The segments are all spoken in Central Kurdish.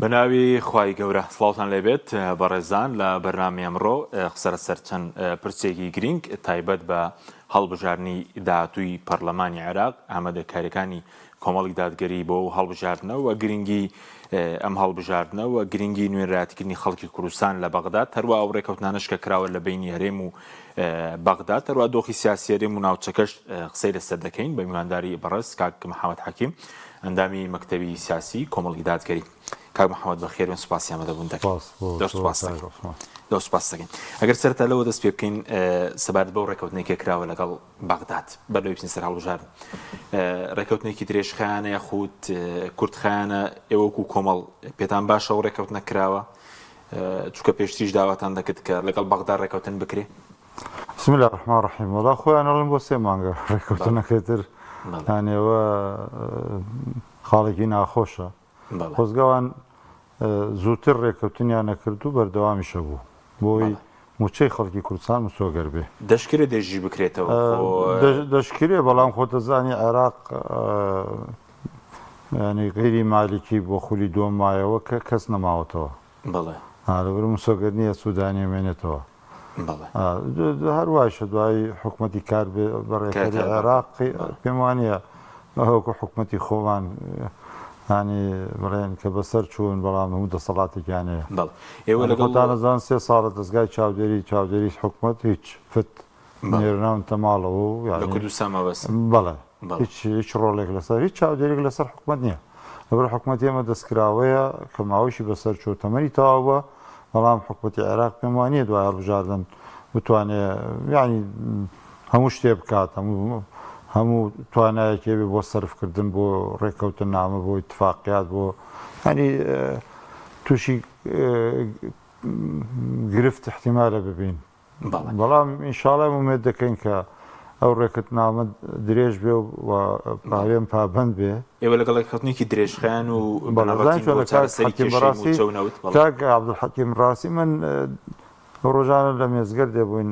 بەناوی خوای گەورە سڵاوتان لێبێت بەڕێزان لە بەرنامەی ئەمڕۆ قسە لەسەر چەند پرسێکی گرینگ تایبەت بە هەڵبژاردنی داهاتووی پەرلەمانی عێراق ئامادەکاریەکانی کۆمەڵی دادگەری بۆ ئەو هەڵبژاردنە و گرنگی ئەم هەڵبژاردنە و گرنگی نوێنەرایەتیکردنی خەڵکی کوردستان لە بەغداد هەروە ئەو ڕێکەوتنانەش کە کراوە لە بینی هەرێم و بەغداد هەروە دۆخی سیاسی هەرێم و ناوچەکەش قسەی لەسەر دەکەین بە میوانداری بەڕێز کاک محەممەد حەکیم ئەندامی مەکتەبی سیاسی کۆمەڵی دادگەری. کاک محەممەد بەخێربێن سوپاسی ئامادەبوون دەکەین. سپاس بۆ زۆر تۆ سوپاس کاک دەکەین. عوسمان. زۆر سوپاس دەکەین. ئەگەر سەرەتا لەوە دەست پێ بکەین سەبارەت بەو ڕێکەوتنەی کە کراوە لەگەڵ بەغداد بەر لەوەی بچین سەر هەڵبژاردن ڕێکەوتنێکی درێژخایەنە یاخود کورتخایەنە ئێوە وەکو کۆمەڵ پێتان باشە ئەو ڕێکەوتنە کراوە چونکە پێشتریش داواتان دەکرد کە لەگەڵ بەغدا ڕێکەوتن بکرێ؟ بسم اللە الرحمن الرحیم وەڵا خۆیان ئەڵێن بۆ سێ مانگە ڕێکەوتنەکەی تر یانی ئەوە خاڵێکی ناخۆشە خۆزگە ئەوان زووتر ڕێکەوتنیان نەکرد و بەردەوامیشە بوو بۆی موچەی خەڵکی کوردستان مسۆگەر بێ. دەشکرێ درێژی بکرێتەوە خۆ. دەشکرێ بەڵام خۆ دەزانی عێراق ینی غیری مالیکی بۆ خولی دووەم مایەوە کە کەس نەماوەتەوە. بەڵێ. لەبەر مسۆگەر نییە سوودانی ئەمێنێتەوە. بەڵێ. هەر وایشە دوایی حکومەتی کار بەڕێکەری عێراقی پێم وانە وەکو حکومەتی خۆمان ینی بڵێن کە بەسەر چوون بەڵام هەموو دەسەڵاتێکیان هەیە. بەڵێ ئێوە لەگەڵ خۆتانەزان سێ ساڵە دەزگای چاودێری چاودێری حکومەت هیچ فت نێرناونتە ماڵەوە و لە کوردستان مەبەست؟ بەڵێ هیچ هیچ ڕۆڵێک لەسەر هیچ چاودێریک لەسەر حکومەت نییە. لەبەر حکومەتی ئێمە دەستکراوەیە کە ماوەیشی بەسەر چوو تەمەنی تەواو بووە، بەڵام حکومەتی عێراق پێم وا نییە دوای هەڵبژاردن بتوانێ یانی هەموو شتێ بکات هەموو هەموو توانایەکی هەبێ بۆ سەرفکردن بۆ ڕێککەوتننامە بۆ ئیتفاقیات بۆ یانی تووشی گرفت احتیمالە ببین. بەڵام ئینشاڵا ئومێد دەکەین کە ئەو ڕێکەتنامە درێژ بێ و هەرێم پابەند بێ. ئێوە لەگەڵ ڕێککەوتنێکی درێژخایەن و بنەڕەتین بۆ چارەسەری کێشەی مووچە و نەوت؟ بەڵێ. کاک عەبدولحەکیم ڕاستی من ئەو ڕۆژانە لە مێزگردێ بووین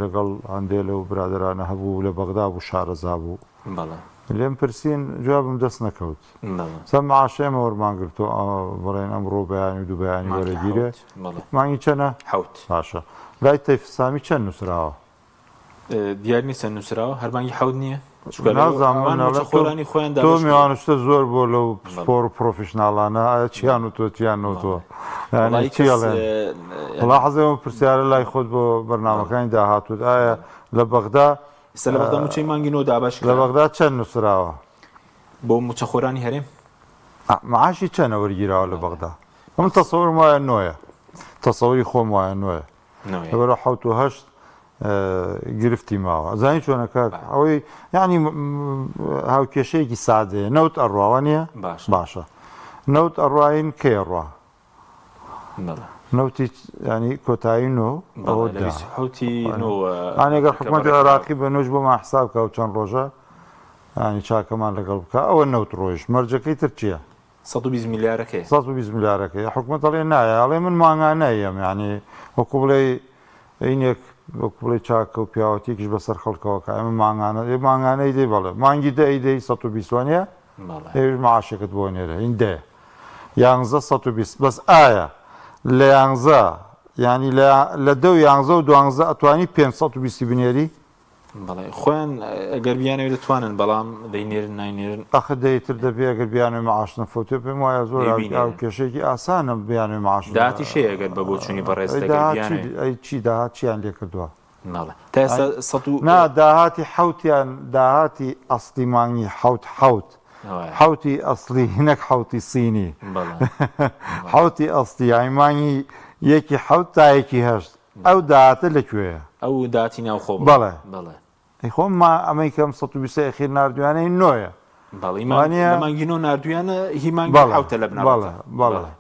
لەگەڵ هەندێ لەو برادەرانە هەبوو لە بەغدا بوو شارەزا بوو. بەڵێ. لێم پرسین جوابم دەست نەکەوت. بەڵێ. سە معاشە ئێمە وەرمان گرتووە بڵێن ئەمڕۆ بەیانی و دوو بەیانی مانگی وەرەگیرێ. حەوت. بەڵێ. مانگی چەنە؟ حەوت. باشە لای تەیف سامی چەند نووسراوە؟ دیار نییە چەند نووسراوە هەر مانگی حەوت نییە؟ چونکە لەو نازانم ئەوان من ئەڵێم تۆ مووچەخۆرانی خۆیان تۆ دابەش کردووە. میوانشتە زۆر بۆ لەو بەڵێ. پسپۆڕ و پرۆفیشناڵانە ئایا چیان وتووە چیان نەوتووە بەڵێ. یانی وەڵایی چی کەس ئەڵێن؟ وەڵا یانی حەزم ئەم پرسیارە لای خۆت بۆ بەڵێ. بەرنامەکانی داهاتووت ئایا بەڵێ. لە بەغدا ئێستا لە بەغدا مووچەی مانگی نۆ دابەش لە کرا. بەغدا چەند نووسراوە؟ بۆ مووچەخۆرانی هەرێم؟ معاشی چەنە وەرگیراوە لە بەغدا؟ من تەسەورم وایە نۆیە تەسەوری خۆم وایە نۆیە لەبەرە حەوت و هەشت گرفتی ماوە زانی چۆنە کاک ئەوەی یعنی هاوکێشەیەکی سادەیە نەوت ئەڕواوە نییە باشە نەوت ئەڕواین کەی ئەڕوا نەوتی ینی کۆتایی نۆ ئەوە دا ئەنی گەر حکومەتی عێراقی بە نۆش بۆمان حساب کا و چەند ڕۆژە ینی چاکەمان لەگەڵ بکە ئەوە نەوت ڕۆیشت مەرجەکەی تر چییە؟ 120 ملیارەکەی 120 ملیارەکەی حکومەت ئەڵێ نایە ئەڵێ من مانگانە یەم یعنی وەکو بڵێ ئینێک وەکو بڵێ چاکە و پیاوەتێکیش بەسەر خەڵکەوە کە ئەمە مانگانە مانگانەی دەی بەڵێ مانگی دە ئەی دەی 120 وانە ئێویش معاشێکت بۆ نێرە هین دەیە یانزە 120 بەس ئایا لە یانزە یانی لە لە دە و یانزە و دوانزە ئەتوانی 520 بنێری؟ بەڵێ خۆیان ئەگەر بیانەوێت دەتوانن بەڵام دەینێرن ناینێرن. ئەخر دەی تر دەبێ ئەگەر بیانەوێ معاش نەفەوتێ پێم وایە زۆر دەی ئاو بینێرن. کێشەیەکی ئاسانە بیانەوێ معاش داهاتیش هەیە ئەگەر بە بۆچوونی بەڕێزت ئەی ئەگەر داهات چی بیانەوێ. ئەی چی داهات چیان لێ کردووە؟ بەڵێ تا ئێستا سەد و نا داهاتی حەوتیان داهاتی ئەسڵی مانگی حەوت حەوت وایە. حەوتی ئەسڵی نەک حەوتی سینی بەڵێ بەڵێ. حەوتی ئەسڵی یانی مانگی یەکی حەوت تا یەکی هەشت ئەو داهاتە لە کوێیە؟ ئەو داهاتی ناوخۆ بڵێ. بەڵێ. بەڵێ. ئەی خۆ ما ئەمەی کەم 120 ئەخیر ناردویانە هی نۆیە. بەڵێ هی مانگ وانیە؟ لە مانگی نۆ ناردویانە هی مانگی بەڵێ حەوتە لە بەڵێ بنەڕەتا. بەڵێ. بەڵێ.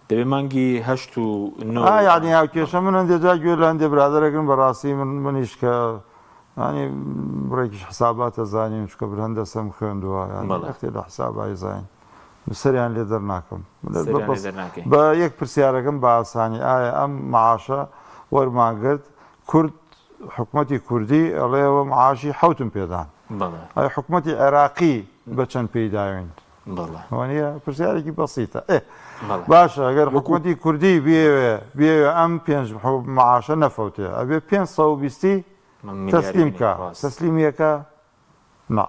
دەبێ مانگی هەشت و نۆ ئا و یانی بەڵێ. هاوکێشە من هەندێ جار گوێ لە هەندێ برادەر ئەگرم بەڕاستی من منیش کە یانی بڕێکیش حسابات ئەزانیم چونکە بر هەندەسەم خوێندووە یانی بەڵێ. ئەختێ لە حسابای زانین سەریان لێ دەرناکەم سەریان لێ دەرناکەی. بە یەک پرسیارەکەم بە ئاسانی ئایا ئەم معاشە وەرمان گرت کورد حکومەتی کوردی ئەڵێ ئەوە معاشی حەوتم پێدان بەڵێ. ئەی حکومەتی عێراقی بە چەند پێی داوین؟ بەڵێ. وانیە؟ پرسیارێکی بەسیتە. ئێ بەڵێ. باشە ئەگەر وەکو. حکومەتی کوردی بیەوێ بیەوێ ئەم پێنج معاشە نەفەوتێ ئەبێ 520 ملیاری تەسلیم بنێ کا. ڕاست. تەسلیمی ئەکا؟ نا.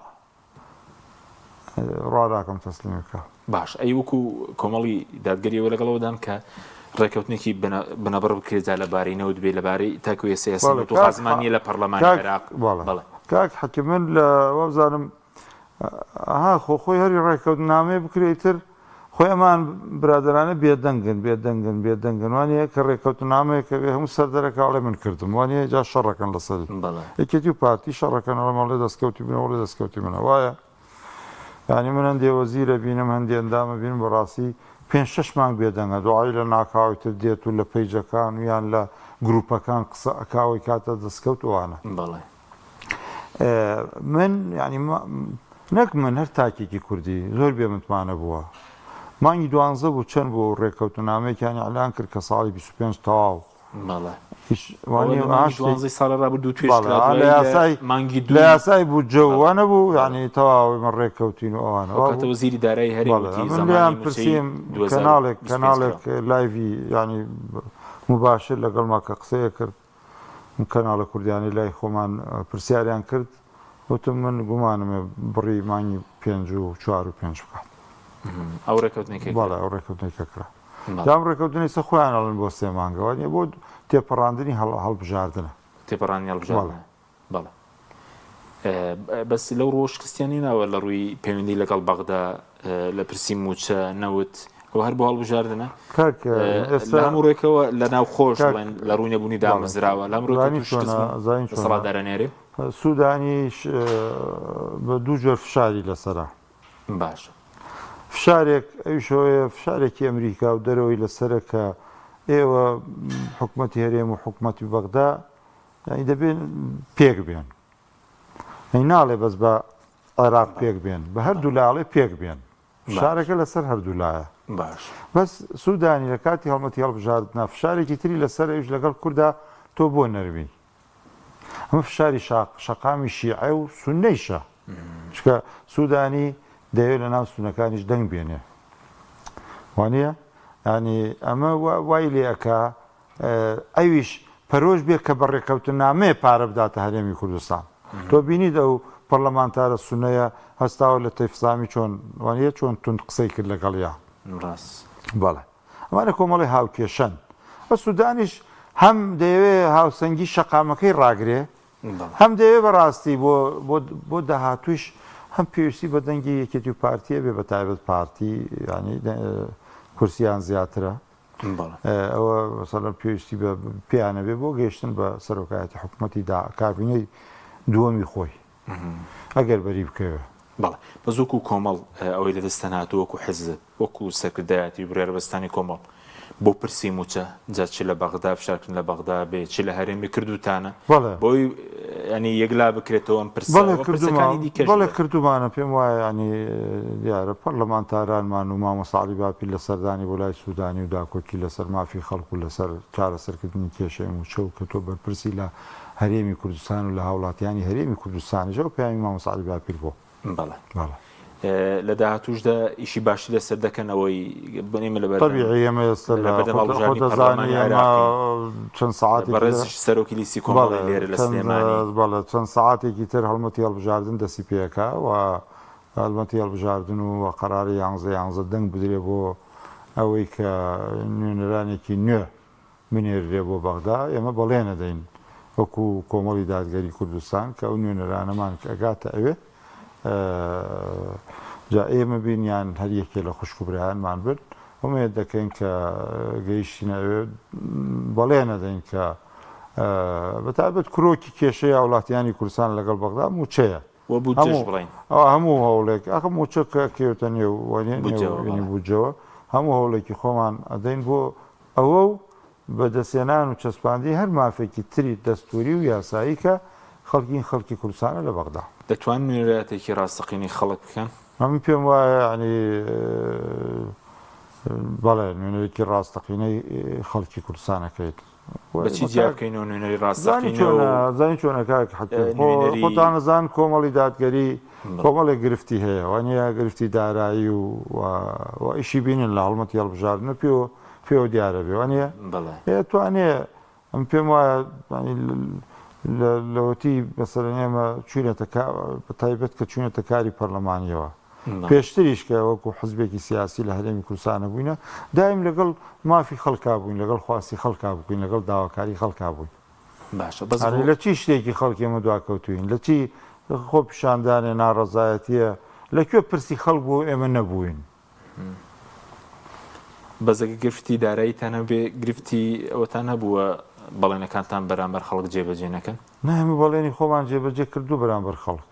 ڕا ناکەم تەسلیمی بکا. باش ئەی وەکو کۆمەڵی دادگەری ئێوە لەگەڵ ئەوەدان کە ڕێکەوتنێکی بنەبڕ بکرێت جا لەبارەی نەوت بێ لەبارەی تاکو ئێستا ئێستا بەڵێ نەوت و کاک غازمان نییە لە پەرلەمانی کاک عێراق بەڵێ بەڵێ. کاک حەکیم من لە وابزانم ئەها خۆ خۆی هەری ڕێکەوتنامەیە بکرێ ئیتر خۆی ئەمان برادەرانە بێدەنگن بێدەنگن بێدەنگن وانە کە ڕێکەوتنامەیە کە بێ هەموو سەر دەرەکە ئەڵێ من کردم وانە جا شەڕەکەن لەسەری بەڵێ. یەکێتی و پارتی شەڕەکەن ئەڵێ ئەڵێ دەستکەوتی منە ئەڵێ دەستکەوتی منە وایە یانی من هەندێ وەزیر ئەبینم هەندێ ئەندام ئەبینم بەڕاستی پێنج شەش مانگ بێدەنگە دوعای لە ناکاوی تر دێت و لە پەیجەکان و یان لە گروپەکان قسە ئەکا ئەوەی کاتە دەستکەوت ئەوانە. بەڵێ. من یانی نەک من هەر تاکێکی کوردی زۆر بێ متمانە بووە. مانگی دوانزە بوو چەند بوو ئەو ڕێککەوتنامەیەکیان ئیعلان کرد کە ساڵی 25 تەواو بەڵێ. هیچ ئەوە وانیە لە مانگی ئاشتی دوانزەی ساڵی ڕابردوو توێش بەڵێ کرا ئا لە دوایی لە یاسای مانگی لە دووی یاسای بودجە و بەڵێ وانە بوو بەڵێ یانی تەواو ئێمە ڕێککەوتین و ئەوانە ئەو وا کاتە بوو وەزیری دارایی هەرێم بەڵێ وتی من زەمانی لێیان مووچەی پرسیم کەناڵێک 2025 کەناڵێک کرا. لایڤی یانی موباشر لەگەڵما کە قسەیە کرد کەناڵە کوردیانەی لای خۆمان پرسیاریان کرد وتم من گومانم بڕی مانگی پێنج و چوار و پێنج بکات. ئەو ڕێکەوتنەی کە کرا. بەڵێ ئەو ڕێکەوتنەی کە کرا. جا ئەم ڕێکەوتنەی سە خۆیان ئەڵێن بۆ سێ مانگە وانیە بۆ تێپەڕاندنی هەڵبژاردنە. تێپەڕاندنی هەڵبژاردنە. بەڵێ. بەس لەو ڕووە شکستیان هێناوە لە ڕووی پەیوەندی لەگەڵ بەغدا لە پرسی مووچە، نەوت، ئەوە هەر بۆ هەڵبژاردنە؟ کاک ئێستا لە هەموو ڕووێکەوە لە ناو خۆش کاک بڵێن لە ڕووی نەبوونی بەڵێ دامەزراوە لە هەموو ڕووێکەوە زانی تووش شکست چۆنە بوون زانی چۆنە دەسەڵاتدارانی هەرێم؟ سوودانیش بە دوو جۆر فشاری لەسەرە. باشە. فشارێک ئەویش ئەوەیە فشارێکی ئەمریکا و دەرەوەی لەسەرە کە ئێوە حکومەتی هەرێم و حکومەتی بەغدا یانی دەبێ پێک بێن. یانی ناڵێ بەس بە عێراق پێک بێن، بە هەردوو لاڵێ پێک بێن. فشارەکە لەسەر هەردوو لایە. باش. بەس سوودانی لە کاتی هەڵمەتی هەڵبژاردنا فشارێکی تری لەسەر ئەویش لەگەڵ کوردا تۆ بۆ نەرمی. ئەمە فشاری شەقامی شیعە و سوننەیشە. چونکە سوودانی دەیەوێت لەناو سوننەکانیش دەنگ بێنێ. وانییە؟ یانی ئەمە وای لێ ئەکا ئەویش پەرۆش بێت کە بە ڕێککەوتننامەیە پارە بداتە هەرێمی کوردستان. تۆ بینیت ئەو پەرلەمانتارە سوننەیە هەستاوە لە تەیف سامی چۆن وانیە چۆن توند قسەی کرد لەگەڵیا. ڕاست. بەڵێ ئەمانە کۆمەڵی هاوکێشەن. بە سودانیش هەم دەیەوێ هاوسەنگی شەقامەکەی ڕاگرێ هەم دەیەوێ بەڕاستی بۆ بۆ بۆ داهاتوویش هەم پێویستی بە دەنگی یەکێتی و پارتیە بێ بە تایبەت پارتی یانی کورسیان زیاترە. ئەوە مەسەلەن پێویستی بە پێیان ئەبێ بۆ گەیشتن بە سەرۆکایەتی حکوومەتی دا کابینەی دووەمی خۆی ئەگەر بەری بکەوێ. بەڵێ بەس وەکو کۆمەڵ ئەوەی لە دەستتان هاتوو وەکو حزب وەکو سەرکردایەتی و بڕیاربەستانی کۆمەڵ بۆ پرسی مووچە جا چ لە بەغدا فشارکردن لە بەغدا بێ چ لە هەرێم بێ کردووتانە بەڵێ. بۆی یانی یەکلا بکرێتەوە ئەم پرسە بەڵێ و کردوومە پرسەکانی دیکەش بەڵێ بێ. کردوومانە پێم وایە یانی دیارە پەرلەمانتارانمان و مامۆستا عەلی باپیر لە سەردانی بۆ لای سوودانی و داکۆکی لەسەر مافی خەڵک و لەسەر چارەسەرکردنی کێشەی مووچە و کە تۆ بەرپرسی لە هەرێمی کوردستان و لە هاوڵاتیانی هەرێمی کوردستانیش ئەو پەیامی مامۆستا عەلی باپیر بوو. بەڵێ. بەڵێ. لە داهاتووشدا ئیشی باشتر لەسەر دەکەن ئەوەی ئێمە لە بەردەم تەبیعی ئێمە ئێستا لە لە بەردەم خۆت هەڵبژاردنی خۆت پەرلەمانی دەزانی ئێمە عێراقین. چەند سەعاتێکی تر بەڕێزیش سەرۆکی لیستی کۆمەڵی بەڵێ لێرە لە چەند سلێمانی. بەڵێ چەند سەعاتێکی تر هەڵمەتی هەڵبژاردن دەستی پێ ئەکا و هەڵمەتی هەڵبژاردن و وە قەرارە یانزە یانزە دەنگ بدرێ بۆ ئەوەی کە نوێنەرانێکی نوێ بنێررێ بۆ بەغدا، ئێمە بەڵێن ئەدەین وەکو کۆمەڵی دادگەری کوردستان کە ئەو نوێنەرانەمان کە ئەگاتە ئەوێ جا ئێمە بین یان هەر یەکێ لە خوشک و برایانمان بن ئومێد دەکەین کە گەیشتینە ئەوێ بەڵێن ئەدەین کە بە تایبەت کرۆکی کێشەی هاوڵاتیانی کوردستان لەگەڵ بەغدا مووچەیە. وە بودجەش بڵێین. ئەوە هەموو هەوڵێک ئەخ مووچە کە کەوێتە نێو وەنێ بودجەوە بەڵێ. بودجەوە هەموو هەوڵێکی خۆمان ئەدەین بۆ ئەوە و بەدەستهێنان و چەسپاندنی هەر مافێکی تری دەستووری و یاسایی کە خەڵکین خەڵکی کوردستانە لە بەغدا. دەتوانن نوێنەرایەتێکی ڕاستەقینەی خەڵک بکەن؟ ئەمن پێم وایە یانی. بەڵێ نوێنەرێکی ڕاستەقینەی خەڵکی کوردستانەکەیت. بەچی جیا بکەینەوە نوێنەری ڕاستەقینە و زانی چۆنە کاک حەکیم خۆتان ئەزان کۆمەڵی دادگەری کۆمەڵێک گرفتی هەیە وانە گرفتی دارایی و و ئیشی بینن لە هەڵمەتی هەڵبژاردن پێوە پێوە دیارە بێ وانە توانێ ئەم پێم وایە لەوەتی مەسەلەن ئێمە چوینەتە بە تایبەت کە چوینەتە کاری پەرلەمانیەوە پێشتریش کە وەکو حزبێکی سیاسی لە هەرێمی کوردستانە بووینە دایم لەگەڵ مافی خەڵکا بووین لەگەڵ خواستی خەڵکا بووین لەگەڵ داواکاری خەڵکا بووین باشە بەس لە چی شتێکی خەڵکی ئێمە دواکەوتوین لە چی خۆپیشاندانێ ناڕەزایەتیە لە کوێ پرسی خەڵک بوو ئێمە نەبووین بەس ئەگەر گرفتی داراییتان هەبێ گرفتی ئەوەتان هەبووە بەڵێنەکانتان بەرامبەر خەڵک جێبەجێ نەکەن؟ نا ئێمە بەڵێنی خۆمان جێبەجێ کردوو بەرامبەر خەڵک.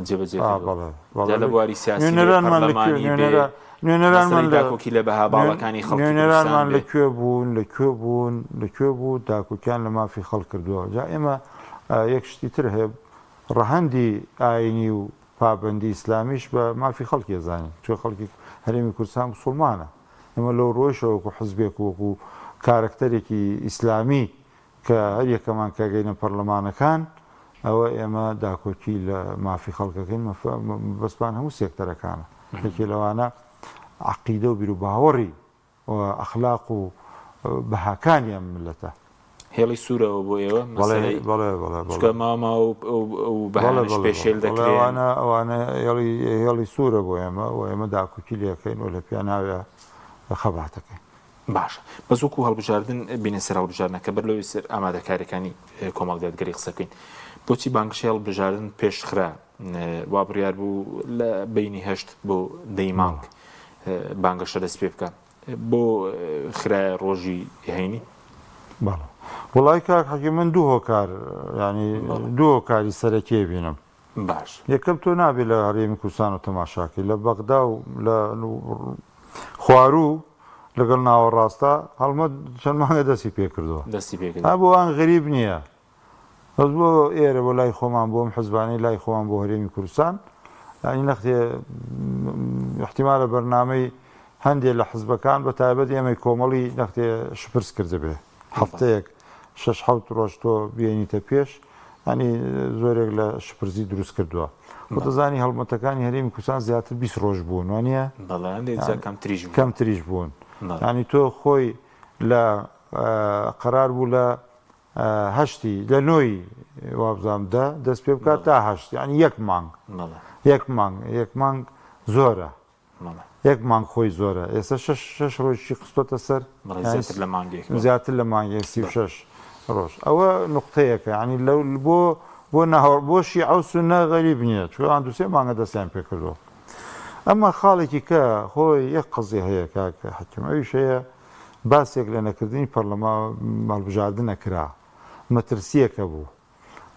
جێبەجێ کردووە. جا لە بواری سیاسی بێ، پەرلەمانی بێ، مەسەلەی داکۆکی لە بەها باڵاکانی خەڵکی کوردستان بێ. نوێنەرانمان لە کوێ بوون، لە کوێ بوون، لە کوێ بوو داکۆکیان لە مافی خەڵک کردووە. جا ئێمە یەک شتی تر هەیە ڕەهەندی ئایینی و پابەندی ئیسلامیش بە مافی خەڵکی ئەزانین، چونکە خەڵکی هەرێمی کوردستان موسوڵمانە، ئێمە لەو ڕووەیشەوە وەکو حزبێک و وەکو کارەکتەرێکی ئیسلامی کە هەر یەکەمان کە گەینە پەرلەمانەکان ئەوە ئێمە داکۆکی لە مافی خەڵک ئەکەین، مەبەستمان هەموو سێکتەرەکانە، یەکێ لەوانە عەقیدە و بیروباوەڕی و ئەخلاق و بەهاکانی ئەم میللەتە. هێڵی سوورە ئەوە بۆ ئێوە؟ مەسەلەی بەڵێ بەڵێ بەڵێ چونکە ماوە ماوە ئەو بەهانەش پێشێل دەکرێن. ئەوانە ئەوانە هێڵی هێڵی سوورە بۆ ئێمە و ئێمە داکۆکی لێ ئەکەین و لە پێناویا خەبات ئەکەین. باشە بەس وەکو هەڵبژاردن بینە سەر هەڵبژاردنەکە بەر لەوەی سەر ئامادەکاریەکانی کۆمەڵی دادگەری قسە بکەین بۆچی بانگەشەی هەڵبژاردن پێشخرا وا بڕیار بوو لە بینی هەشت بۆ دەی مانگ بانگەشە دەست پێ بکە بۆ خرایە ڕۆژی هەینی؟ بەڵێ وڵی کاک حەکیم من دوو هۆکار ینی دوو هۆکاری سەرەکی بینم باش یەکەم تۆ نابێ لە هەرێمی کوردستان و تەماشاکەی لە بەغدا و لە خواروو لەگەڵ ناوەڕاستە هەڵمەت چەند مانگە دەستی پێکردووە دەستی پێکردووە بۆ ئەوان غەریب نییە بەس بۆ ئێرە بۆ لای خۆمان بۆ ئەم حزبانەی لای خۆمان بۆ هەرێمی کوردستان یانی نەختێ احتیمالە بەرنامەی هەندێ لە حزبەکان بە تایبەت ئێمەی کۆمەڵی نەختێ شپرس کردبێ هەفتەیەک شەش حەوت ڕۆژ تۆ بێنیتە پێش ینی زۆرێک لە شپرزی دروست کردووە خۆ دەزانی هەڵمەتەکانی هەرێمی کوردستان زیاتر 20 ڕۆژ بوون وانە کەمتریش کەمتریش بوون ینی تۆ خۆی لە قەرار بوو لە هەشتی لە نۆی وابزانم دە دەست پێ بکات تا هەشت یعنی یەک مانگ یەک مانگ یەک مانگ زۆرە یەک مانگ خۆی زۆرە ئێستا شەش شەش ڕۆژی خستۆتە سەر زیاتر لە مانگێک زیاتر لە مانگێک 36 ڕۆژ ئەوە نقطەیەکە ینی لەو بۆ بۆ ناهۆ بۆ شیعە و سوننە غەریب نییە چوان دوسێ مانگە دەستیان پێکردووە ئەمە خاڵێکی کە خۆی یەک قەزیە هەیە کاک حەکیم ئەویش هەیە باسێک لە نەکردنی پەرلەمان هەڵبژاردنە کرا مەترسیەکە بوو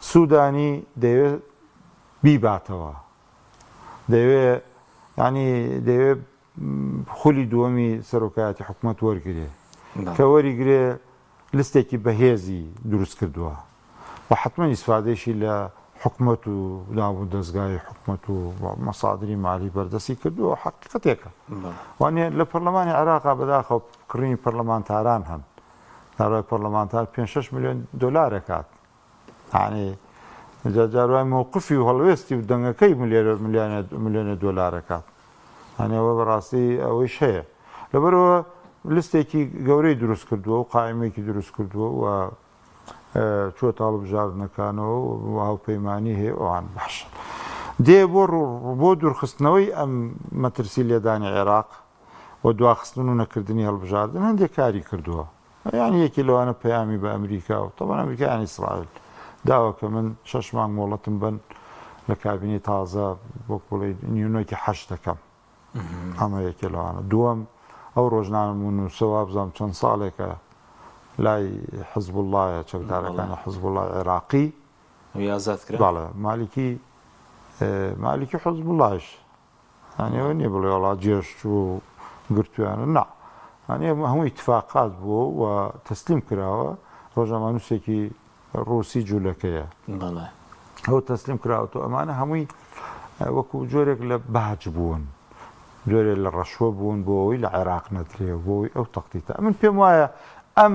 سودانی دەیەوێت بیباتەوە دەیەوێت ینی دەیەوێت خولی دووەمی سەرۆکایەتی حکومەت وەرگرێ کە وەریگرێ لستێکی بەهێزی دروست کردووە و حەتمەن ئیسفادەیشی لە حکومەت و دام و دەزگای حکومەت و مەسادری مالی بەردەستی کردووە حەقیقەتێکە وانە لە پەرلەمانی عێراقا بەداخەوە کڕینی پەرلەمانتاران هەن داوای پەرلەمانتار 5 میلیۆن دۆلارەکات یعنی جاروای موقفی و هەڵوێستی و دەنگەکەی ملیۆنە دۆلارەکات یعنی ئەوە بەڕاستی ئەوەیش هەیە لەبەرەوە لستێکی گەورەی دروست کردووە و قائیمێکی دروست کردووە و چووەتە هەڵبژاردنەکانەوە و هاوپەیمانی هەیە ئەوان باشە دێ بۆ بۆ دوورخستنەوەی ئەم مەترسی لێدانی عێراق و دواخستن و نەکردنی هەڵبژاردن هەندێک کاری کردووە یانی یەکێ لەوانە پەیامی بە ئەمریکا و تەبعەن ئەمریکا یان ئیسرائیل داوە کە من شەش مانگ مۆڵەتم بەن لە کابینەی تازە وەک بڵێی نیونۆکی حەشد دەکەم ئەمە یەکێ لەوانە دووەم ئەو ڕۆژنامەنووسە وابزانم چەند ساڵێکە لای حزبوڵڵایە چەکدارەکانی حزبوڵڵای عێراقی ئەوی ئازاد کرا بەڵێ مالیکی مالیکی حزبوڵڵایش یانی ئەوە نیە بڵێ وەڵا جێش چووە و گرتویانە نا یانی ئەمە هەموو ئیتفاقات بووە و تەسلیم کراوە ڕۆژنامەنووسێکی ڕووسی جوولەکەیە بەڵێ ئەو تەسلیم کراوەتەوە ئەمانە هەمووی وەکو جۆرێک لە باج بوون. جۆرێ لە ڕەشوە بوون بۆ ئەوەی لە عێراق نەدرێ و بۆ ئەوەی ئەو تەختیتە من پێم وایە ئەم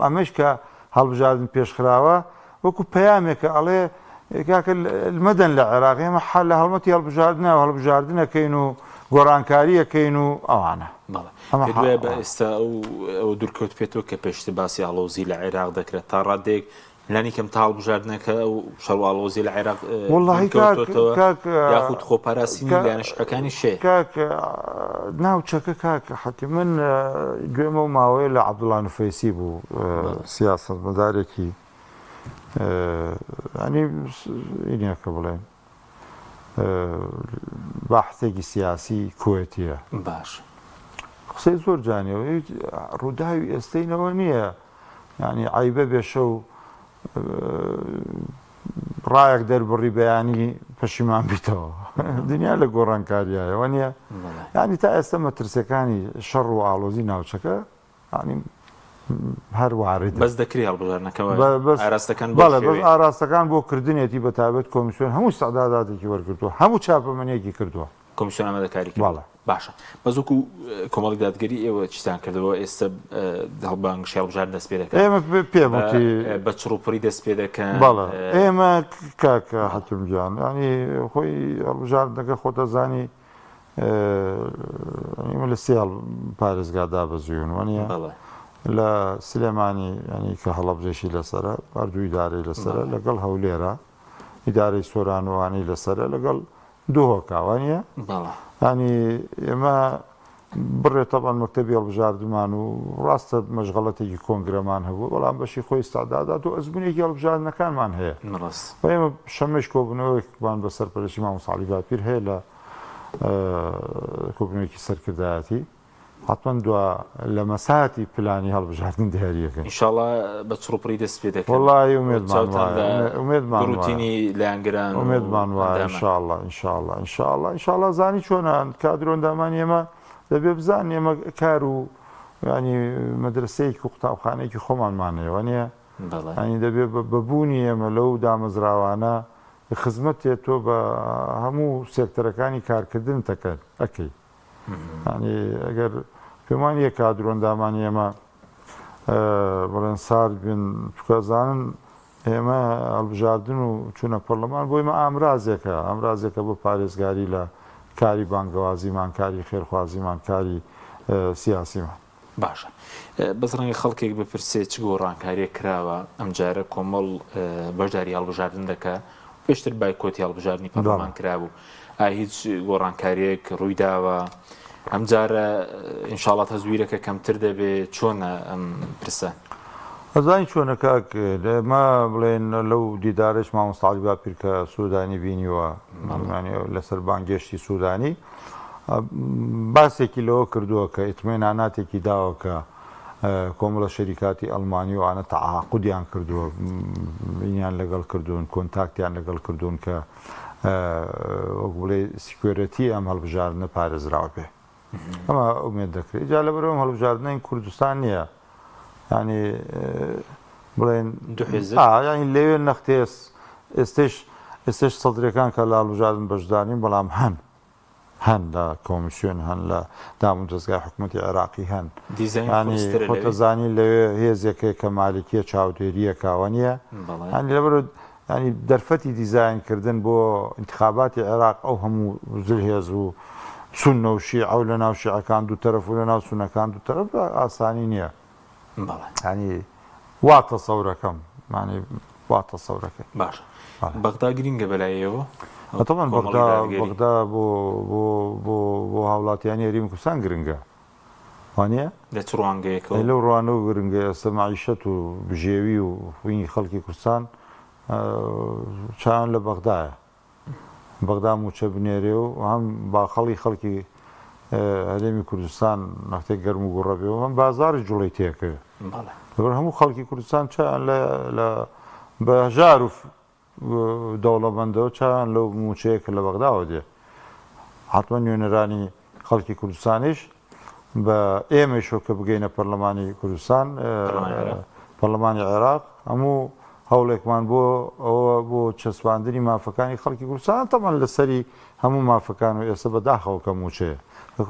ئەمەش کە هەڵبژاردن پێشخراوە وەکو پەیامێکە ئەڵێ کاکە مەدەن لە عێراق ئێمە حە لە هەڵمەتی هەڵبژاردنە و هەڵبژاردنەکەین و گۆڕانکاریەکەین و ئەوانە. بەڵێ پێت وایە بە ئێستا ئەو ئەوە دوورکەوت پێتەوە کە پێشتر باسی ئاڵۆزی لە عێراق دەکرێت تا ڕادەیەک لانی کەم تا هەڵبژاردنەکە ئەو شەڕ و ئاڵۆزی لە عێراق وەڵاهی کاک دوورکەوتۆتەوە کاک یاخود خۆپاراستنی لایەنە شیعەکانی شێ کاک ناوچەکە کاک حەکیم من گوێم ئەو ماوەیە لە عەبدوڵا نوفەیسی بوو بەڵێ. سیاسەتمەدارێکی ینی ئینەکە بڵێن باحسێکی سیاسی کوێتیە باش قسەی زۆر جانیەوە ڕووداوی ئێستەینەوە نییە یانی عەیبە بێ شەو ڕایەک دەربڕی بەیانی پەشیمان بیتەوە دنیا لە گۆڕانکاریایە وانە ینی تا ئێستا مەترسیەکانی شەڕ و ئاڵۆزی ناوچەکە ینی هەر وارد بەس دەکری هەڵبژاردنەکە ئاراستەکان بەڵێ بەس ئاراستەکان بۆ کردنێتی بە تایبەت کۆمیسیۆن هەموو سەعداداتێکی وەرگرتووە هەموو چاپەمەنیەکی کردووە کۆمیسیۆن ئامادەکاری کردووە. بەڵێ. باشە بەس وەکو کۆمەڵی دادگەری ئێوە چیتان کردەوە ئێستا بانگشەی هەڵبژاردن دەست پێ دەکات ئێمە پێم وتی بە چڕوپڕی دەست پێ دەکەن بەڵێ ئێمە کاک حەکیم گیان ینی خۆی هەڵبژاردنەکە خۆتەزانی ئێمە لە سێ پارێزگا دابەزیون وانە بەڵێ لە سلێمانی ینی کە هەڵەبجەشی لەسرە هەردوو ئیدارەی لەسرە لەگەڵ هەولێرە ئیدارەی سۆران و ئەوانەی لەسەرە لەگەڵ دهۆکا وانیە؟ بەڵێ. یانی ئێمە بڕێ تەبعەن مەکتەبی هەڵبژاردنمان و ڕاستە مەشغەڵەتێکی کۆنگرەمان هەبوو بەڵام بەشی خۆی ئیستعدادات و ئەزموونێکی هەڵبژاردنەکانمان هەیە. ڕاست. و ئێمە شەممەیش کۆبوونەوەیەکمان بە سەرپەرشتی مامۆستا عەلی باپیر هەیە لە کۆبوونەوەیەکی سەرکردایەتی. حەتمەن دوا لەمەساتی پلانی هەڵبژاردن دیاریەکەین. ئینشاڵا بە چڕوپڕی دەست پێ دەکەن. وەڵاهی ئومێدمان چاوتان وایە لە ئومێدمان وایە گوڕوتینی لایەنگران و ئومێدمان وایە ئەندامان. ئینشاڵا ئینشاڵا ئینشاڵا ئینشاڵا زانی چۆنە کادرو ئەندامانی ئێمە دەبێ بزانن ئێمە کار و یانی مەدرەسەیەکی و قوتابخانەیەکی خۆمانمان هەیە وانیە بەڵێ. یانی دەبێ بە بوونی ئێمە لەو دامەزراوانە خزمەتێ تۆ بە هەموو سێکتەرەکانی کارکردنت ئەکەی. یانی ئەگەر پێم وانییە کادرۆندامانی ئێمە بڵێن سارد بن چونکە زانن ئێمە هەڵبژاردن و چوونە پەرلەمان بۆ ئێمە ئامرازێکە ئامرازێکە بۆ پارێزگاری لە کاری بانگەوازیمان کاری خێرخوازیمان کاری سیاسیمان. باشە بەس ڕەنگە خەڵکێک بپرسێ چ گۆڕانکاریەک کراوە ئەمجارە کۆمەڵ بەشداری هەڵبژاردن دەکا پێشتر بایکۆتی هەڵبژاردنی پەرلەمان کرابوو ئایا هیچ گۆڕانکاریەک ڕوویداوە ئەمجارە ئینشاڵا تەزویرەکە کەمتر دەبێ چۆنە ئەم پرسە؟ ئەزانی چۆنە کاک ئێمە بڵێن لەو دیدارەش مامۆستا عەلی باپیر کە سودانی بینیوە لەسەر بانگێشتی سودانی باسێکی لەوە کردووە کە ئیتمیناناتێکی داوە کە کۆمەڵە شەریکاتی ئەڵمانی و ئانە تەعاقودیان کردووە ئینیان لەگەڵ کردوون کۆنتاکتیان لەگەڵ کردوون کە وەک بڵێ security ئەم هەڵبژاردنە پارێزراو بێ ئەمە ئومێد دەکرێت جا لەبەرەوەم هەڵبژاردنەی کوردستان نییە ینی بڵێن ینی لەوێ نەختێس ئێستش ئێستش سەدرەکان کە لە هەڵبژاردن بەشدارین بەڵام هەن هەن لە کۆمیسیۆن هەن لە دامودەزگای حکومەتی عێراقی هەن دیزاین یانی قورسترە خۆت لەوێ. ئەزانی لەوێ هێزێک هەیە کە مالکیە چاودێریەکا وەنیە بەڵێ. یانی لەبەر یانی دەرفەتی دیزاین کردن بۆ ئینتخاباتی عێراق ئەو هەموو زلهێز و سوننە و شیعە و لەناو شیعەکان دوو تەرەف و لەناو سوننەکان دوو تەرەف بە ئاسانی نیە. بەڵێ. یانی وا تەسەورەکەم یانی وا تەسەورەکەی. باشە بەغدا گرینگە بەلای ئێوە؟ تەبعەن کۆمەڵی بەغدا دادگەری. بەغدا بۆ بۆ بۆ بۆ هاوڵاتیانی هەرێمی کوردستان گرنگە وانیە؟ لە چ ڕوانگەیەکەوە؟ لەو ڕوانەوە گرنگە ئێستا مەعیشەت و بژێوی و خوینی خەڵکی کوردستان چاویان لە بەغدایە. بەغدا مووچە بنێرێ و هەم باخەڵی خەڵکی هەرێمی کوردستان نەختێک گەرم و گوڕە بێ و هەم بازاڕی جوڵەی تێکەوێ. لەبەر هەموو خەڵکی کوردستان چاویان لە لە بە هەژار و دەوڵەمەندەوە چاویان لەو مووچەیە کە لە بەغداوە دێ. حەتمەن نوێنەرانی خەڵکی کوردستانیش بە ئێمەیشەوە کە بگەینە پەرلەمانی کوردستان، پەرلەمانی عێراق، هەموو هەوڵێکمان بۆ ئەوە بۆ چەسپاندنی مافەکانی خەڵکی کوردستان تەبعەن لەسەری هەموو مافەکان و ئێستا بە داخەوە کە مووچەیە.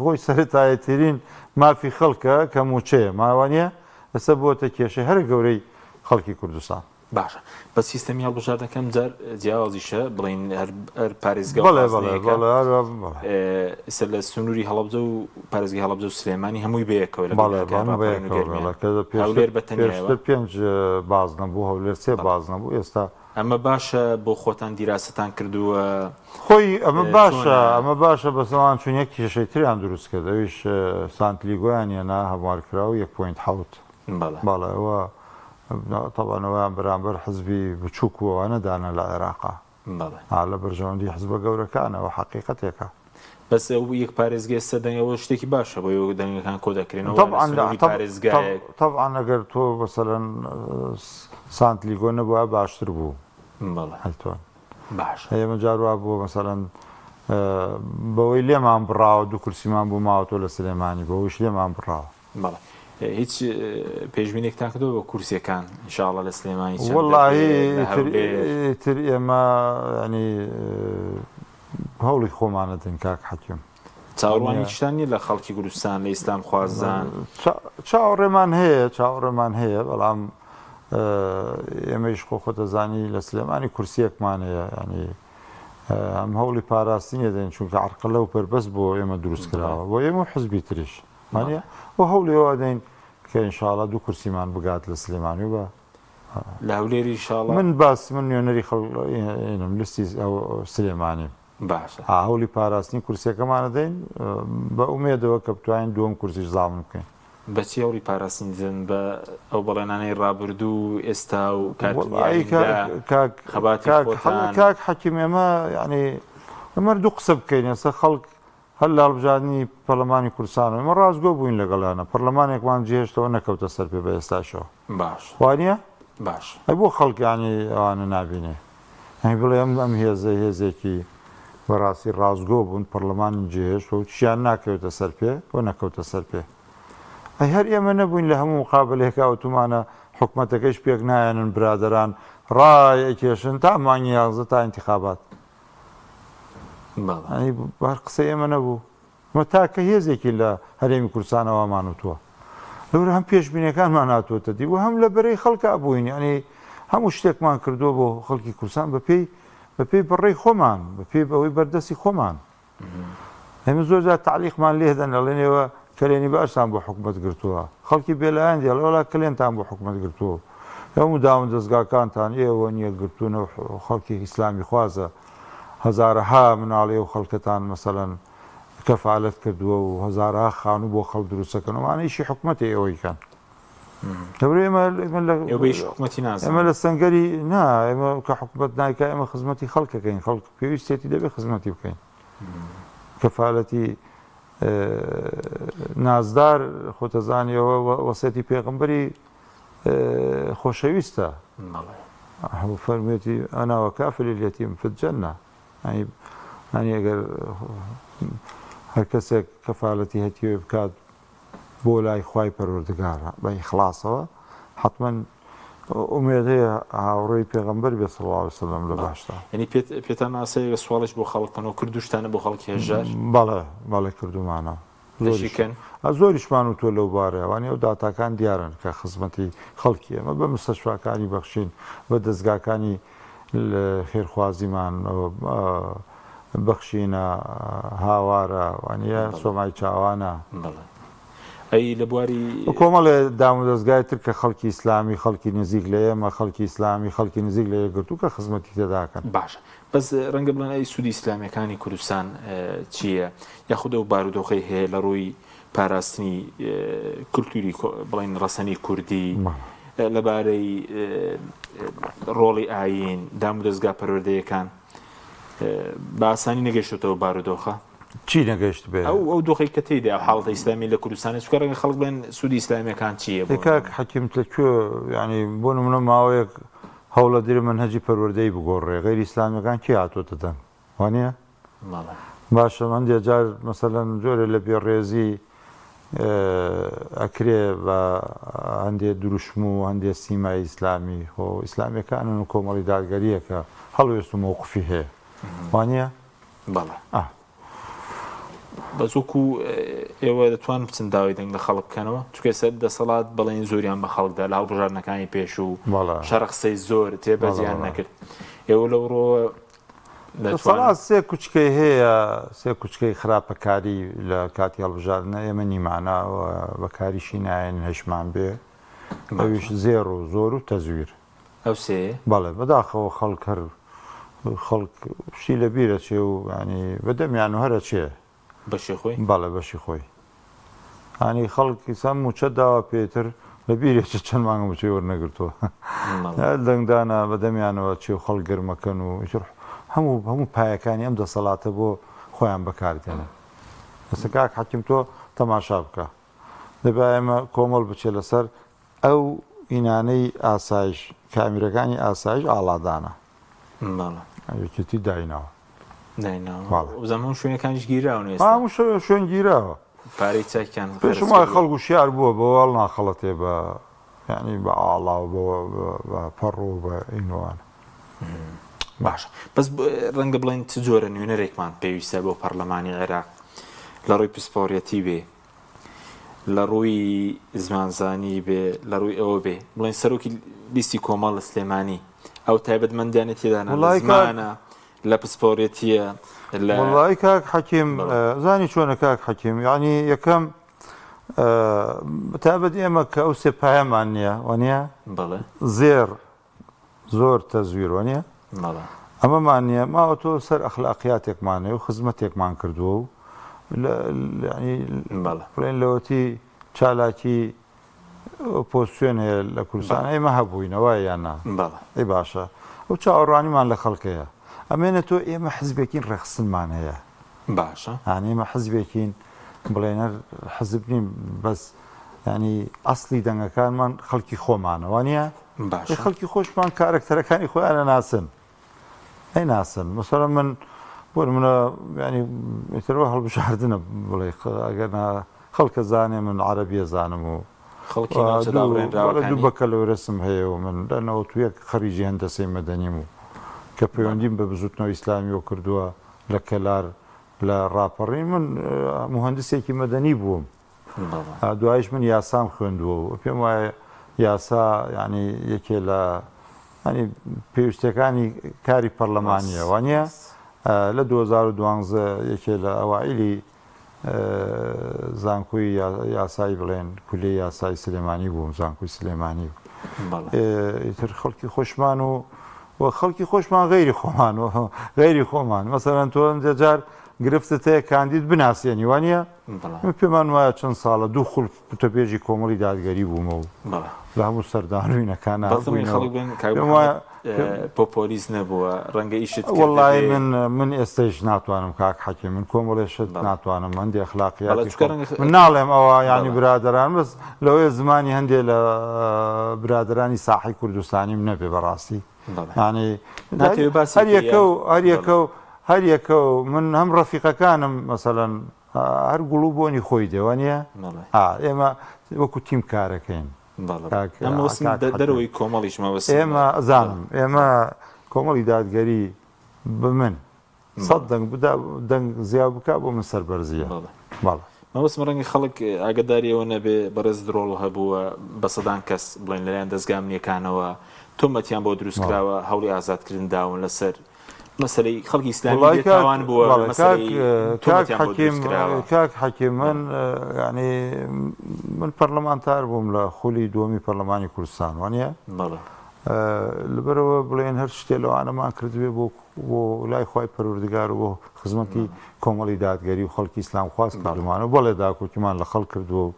خۆی سەرەتایەترین مافی خەڵکە کە مووچەیە ماوە نییە ئێستا بووەتە کێشەی هەرە گەورەی خەڵکی کوردستان. باشە بەس سیستەمی هەڵبژاردنەکە ئەم جار جیاوازیشە بڵێین هەر هەر پارێزگا و بەڵێ بەڵێ بازنەیەکە بەڵێ هەر بەڵێ ئێستا لە سنووری هەڵەبجە و پارێزگای هەڵەبجە و سلێمانی هەمووی بەیەکەوە لەگەڵ بەڵێ دادگای هەموو ڕاپەڕین و بەیەکەوە گەرمیان بەڵێ کە پێشتر هەولێر بە تەنیایەوە پێشتر پێنج بازنە بوو هەولێر سێ بەڵێ بازنە بوو ئێستا ئەمە باشە بۆ خۆتان دیراسەتان کردووە خۆی ئەمە باشە چۆنە؟ ئەمە باشە بەس ئەوان چون یەک کێشەی تریان دروست کرد ئەویش سانتلیگۆیان هێنا هەموارکراو یەک point حەوت بەڵێ. بەڵێ ئەوە تەبعەن ئەوەیان بەرامبەر حزبی بچووک و ئەوانە دانا لە عێراقا. بەڵێ. ئا لە بەرژەوەندی حزبە گەورەکانە ئەوە حەقیقەتێکە. بەس ئەو یەک پارێزگە ئێستا دەنگ ئەوە شتێکی باشە بۆ ئێوە دەنگەکان کۆ دەکرێنەوە لە تەبعەن سنووری پارێزگایەک. تەبعەن ئەگەر تۆ مەسەلەن سانت لیگۆ نەبوایە باشتر بوو. بەڵێ. هەلتۆن. باشە. ئێمە جار وا بووە مەسەلەن بەوەی لێمان بڕاوە دوو کورسیمان بۆ ماوەتەوە لە سلێمانی بەوەیش لێمان بڕاوە. بەڵێ هیچ پێشبینێکتان کردووە بۆ کورسیەکان ان شاء اللە لە سلێمانی چەند وەڵاهی دەبێ لە ئیتر هەولێر؟ ئیتر ئێمە یانی هەوڵی خۆمان ئەدەین کاک حەکیم. چاوەڕوانی هیچتان نییە لە خەڵکی کوردستان لە ئیسلام خوازان؟ چاوەڕێمان هەیە چاوەڕێمان هەیە بەڵام ئێمەیش خۆ خۆتەزانی لە سلێمانی کورسیەکمان هەیە ینی هەم هەوڵی پاراستنی دەین چونکە عرقلە و پەربەست بۆ ئێمە دروست کراوە بۆ ئێمە و حزبی تریش وانیە و هەوڵی ئەوە دەین کە ئینشاڵا دوو کورسیمان بگات لە سلێمانی و بە لە هەولێر ئینشاڵا من باس من نوێنەری خەڵ ئینم لیستی ئەو سلێمانیم باشە ها هەوڵی پاراستنی کورسیەکەمان دەین بە ئومێدەوە کە بتوانین دووەم کورسیش زامن بکەین. بەچی هەوڵی پاراستنی دەدەن بە ئەو بەڵێنانەی ڕابردوو و ئێستا و کارکردنی وەڵایی ئایندە کاک خەباتی کاک خۆتان کاک حەکیم ئێمە یانی ئەمەر دوو قسە بکەین ئێستا خەڵک هەر لە هەڵبژاردنی پەرلەمانی کوردستانەوە ئێمە ڕاستگۆ بووین لەگەڵیانە، پەرلەمانێکمان جێهێشتەوە نەکەوتە سەر پێ بە ئێستاشەوە. باشە. وانیە؟ باشە. ئەی بۆ خەڵک یانی ئەوانە نابینێ؟ یانی بڵێ ئەم ئەم هێزە هێزێکی بەڕاستی ڕاستگۆ بوون، پەرلەمانی جێهێشتەوە و چیان ناکەوێتە سەر پێ و نەکەوتە سەر پێ. ئەی هەر ئێمە نەبووین لە هەموو مقابەلەیەکا وتومانە حکومەتەکەیش پێک نایەنن برادەران ڕای ئەکێشن تا مانگی 11 تا ئینتخابات. بەڵێ. هەر قسەی ئێمە نەبوو. ئێمە تاکە هێزێکین لە هەرێمی کوردستان ئەوەمان وتووە. لەورە هەم پێشبینیەکانمان هاتووەتە دی و هەم لە بەرەی خەڵکا بووین. یانی هەموو شتێکمان کردووە بۆ خەڵکی کوردستان بەپێی بەپێی بڕەی خۆمان، بەپێی ئەوەی بەردەستی خۆمان. ئێمە زۆر جار تەعلیقمان لێ دەن ئەڵێن ئێوە کەلێنی باشتان بۆ حکومەت گرتووە. خەڵکی بێلایەن دێ ئەڵێ وەڵا کەلێنتان بۆ حکومەت گرتووە و هەموو دامودەزگاکانتان ئێوە نییە گرتوونە و خەڵکی ئیسلامی خوازە هەزارەها مناڵی ئەو خەڵکەتان مەسەلەن کەفالەت کردووە و هەزارەها خانوو بۆ خەڵک دروست دەکەن ئەوانە ئیشی حکومەتە ئێوەی کەن. لەبەر ئێمە ئێمە لە ئێوە بە ئیشی حکومەتی نازانن. ئێمە لە سەنگەری نا ئێمە کە حکومەت نایکا ئێمە خزمەتی خەڵکەکەین خەڵک پێویستێتی دەبێ خزمەتی بکەین. کەفالەتی نازدار خۆتەزانی ئەوە وەسێتی پێغەمبەری خۆشەویستە فەرموویەتی انا وکافل الیتیم فی الجنە یانی ئەگەر هەر کەسێک کەفالەتی هەتیوێ بکات بۆ لای خوای پەروەردگار بە ئیخڵاسەوە حتمما ئومێد هەیە هاوڕێی پێغەمبەر بێ صلی الله علیه وسلم لە باشدا. یعنی پێت پێتان ئاسایە کە سواڵیش بۆ خەڵک بکەن و کردوشتانە بۆ خەڵکی هەژار؟ بەڵێ بەڵێ کردومانە دەشی کەن؟ زۆریشمان وتووە لەو بارەیە وانیە ئەو داتاکان دیارن کە خزمەتی خەڵکی ئێمە بە مستەشفاکانی بەخشین بە دەزگاکانی خێرخوازیمان بەخشینە هاوارە وانیە سۆمای چاوانە. بەڵێ ئەی لە بواری. کۆمەڵێ دامودەزگای تر کە خەڵکی ئیسلامی خەڵکی نزیک لە ئێمە خەڵکی ئیسلامی خەڵکی نزیک لە یەکگرتوو کە خزمەتی تێدا ئەکەن. باشە بەس ڕەنگە بڵێن ئەی سوودی ئیسلامیەکانی کوردستان چییە یاخود ئەو بارودۆخەی هەیە لە ڕووی پاراستنی کولتوری بڵێن ڕەسەنی کوردی لەبارەی ڕۆڵی ئایین دامودەزگا پەروەردەیەکان بە ئاسانی نەگەیشتۆتەوە بارودۆخە چی نەگەشت بێ ئەو ئەو دۆخی کە تێیدا ئەو حاڵەتە ئیسلامی لە کوردستانە چونکە ڕەنگە خەڵک بڵێن سوودی ئیسلامیەکان چییە بۆ کاک حەکیم لە کوێ یعنی بۆ نمونە ماوەیەک هەوڵە درێ مەنهەجی پەروەردەیی بگۆڕێ غەیری ئیسلامیەکان کێ هاتۆتە دەنگ وانیە؟ بەڵێ. باشە هەندێ جار مەسەلەن جۆرێ لە بێڕێزی ئەکرێ بە هەندێ دروشم و هەندێ سیمای ئیسلامی خۆ ئیسلامیەکانن و کۆمەڵی دادگەریەکە هەڵوێست و مەوقفی هەیە وانیە؟ بەڵێ. ئا. بەس وەکو ئێوە دەتوان بچن داوای دەنگ لە خەڵک بکەنەوە چونکە ئێستا دەسەڵات بەڵێنی زۆریان بە خەڵکدا لە هەڵبژاردنەکانی پێشوو شەڕە قسەی زۆر تێبەجیان نەکرد ئێوە لەو ڕۆوە دەسەڵات سێ کوچکەی هەیە سێ کوچکەی خراپەکاری لە کاتی هەڵبژاردنە ئێمە نیمانە بەکاریشی نایەن هەشمان بێ ئەویش زێڕ و زۆر و تەزویر ئەو سێیە؟ بەڵێ بەداخەوە خەڵک هەر خەڵک شتی لە بیر ئەچێ و یانی بە دەمیان و هەر ئەچێ. بەشی خۆی؟ بەڵێ بەشی خۆی. یانی خەڵک ئیسا مووچە داوە پێ تر لە بیری ئەچێ چەند مانگە مووچەی وەرنەگرتووە. دەنگدانە بە دەمیانەوە ئەچێ و خەڵک گەرمەکەن و ئیتر هەموو هەموو پایەکانی ئەم دەسەڵاتە بۆ خۆیان بەکار دێنن. ئێستا کاک حەکیم تۆ تەماشا بکە. دەبا ئێمە کۆمەڵ بچێ لەسەر ئەو هینانەی ئاسایش کامیرەکانی ئاسایش ئاڵادانە. بەڵێ. یەکێتی دایناوە. دایناوە. بەڵێ. وزم هەموو شوێنەکانیش گیراون ئێستا. هەموو شوێن گیراوە. پارەی چاکیان خەرج پێشم وایە خەڵک وشیار بووە بەوە هەڵناخەڵەتێ بە یانی بە ئاڵا و بە پەڕ و بە ئینوانە. باشە بەس ڕەنگە بڵێن چ جۆرە نوێنەرێکمان پێویستە بۆ پەرلەمانی عێراق لە ڕووی پسپۆڕیەتی بێ لە ڕووی زمانزانی بێ لە ڕووی ئەوە بێ بڵێن سەرۆکی لیستی کۆمەڵ لە سلێمانی ئەو تایبەتمەندیانە تێدانە لە زمانە لە پسپۆڕێتیە لە وڵی کاک حەکیم زانی چۆنە کاک حەکیم یعنی یەکەم تابەت ئێمە کە ئەو سێ پایەمان نییە وانە زێر زۆر تەزویر وەنیە؟ بەڵێ. ئەمەمان نیە ماوە تۆ سەر ئەخلاقیاتێکمان هەیە و خزمەتێکمان کردووە و یعنی بەڵێ. بڵێن لەوەتی چالاکی ئۆپۆزسیۆن هەیە لە کوردستان ئێمە هەبووینە وایە یان نا؟ بەڵێ. ئەی باشە ئەو چاوەڕوانیمان لە خەڵک هەیە ئەمێنە تۆ ئێمە حزبێکین ڕێکخستنمان هەیە باشە. یانی ئێمە حزبێکین بڵێن هەر حزب نین بەس یانی ئەسڵی دەنگەکانمان خەڵکی خۆمانە وانە باشە خەڵکی خۆشمان کارەکتەرەکانی خۆیان ئەناسن ئەیناسن مەسەلەن من بۆ نمونە ینی ئیترەوە هەڵبژاردنە بڵێ ئەگەر نا خەڵکە زانێ من عەرەبیە زانم و خەڵکی ناوچە دابڕێنراوەکانی دوو بەکەلۆرەسم هەیە و من لە 91 خەریجی هەندەسەی مەدەنیم و کە پەیوەندیم بە بزوتنەوە ئیسلامیەوە کردووە لە کەلار لە ڕاپەڕین من موهەندسێکی مەدەنی بووم دوایش من یاسام خوێندووە و پێم وایە یاسا یعنی یەکێ لە ینی پێویستەکانی کاری پەرلەمانیە وانە لە 2012 یەکێ لە ئەوائیلی زانکۆی یاسایی بڵێن کولی یاسای سلێمانی بووم زانکۆی سلێمانی ئیتر خەڵکی خۆشمان و و خەڵکی خۆشمان غەیری خۆمان و غەیری خۆمان مەسەلەن تۆ هەندێ جار گرفتت هەیە کاندید بناسێنی وانە من پێمان وایە چەند ساڵە دوو خول وتەبێژی کۆمەڵی دادگەری بوومە و لە هەموو سەردانوینەکان پۆپۆلیست نەبووە ڕەنگە ئیشت وەڵی من من ئێستەیش ناتوانم کاک حەکیم من کۆمەڵێ شت ناتوانم هەندێ ئەخلاقیاتی من ناڵێم ئەوە یانی برادەران بەس لەوەیە زمانی هەندێ لە برادەرانی ساحەی کوردستانیم نەبێ بەڕاستی یانی هەر یەکە و هەر یەکە و هەر یەکە و من هەم ڕەفیقەکانم مەسەلەن هەر گوڵ و بۆنی خۆی دێ وانە ئێمە وەکو تیم کارەکەین دەرەوەی کۆمەڵیش مەبەستم ئێمە ئەزانم ئێمە کۆمەڵی دادگەری بمن سەد دەنگ بدا دەنگ زیا بکا بۆ من سەربەرزیە بەڵێ. مەبەستم ڕەنگە خەڵک ئاگەداری ئەوە نەبێ بەڕێز ڕۆڵ هەبووە بە سەدان کەس بڵێن لەلایەن دەزگا ئەمنیەکانەوە تۆمەتیان بۆ دروست کراوە هەوڵی ئازادکردن داون لەسەر مەسەلەی خەڵکی ئیسلامی وەڵای بێ کاک تاوان بووە بەڵێ کاک مەسەلەی کاک تۆمەتیان بۆ حەکیم دروست کراوە کاک حەکیم من یانی من پەرلەمانتار بووم لە خولی دووەمی پەرلەمانی کوردستان وانە بەڵێ لەبەرەوە بڵێن هەر شتێ لەوانەمان کردبێ بۆ بۆ لای خوای پەروەردگار و بۆ خزمەتی کۆمەڵی دادگەری و خەڵکی ئیسلامخواز کردوومانە و بەڵێ داکۆکیمان لە خەڵک کردووە و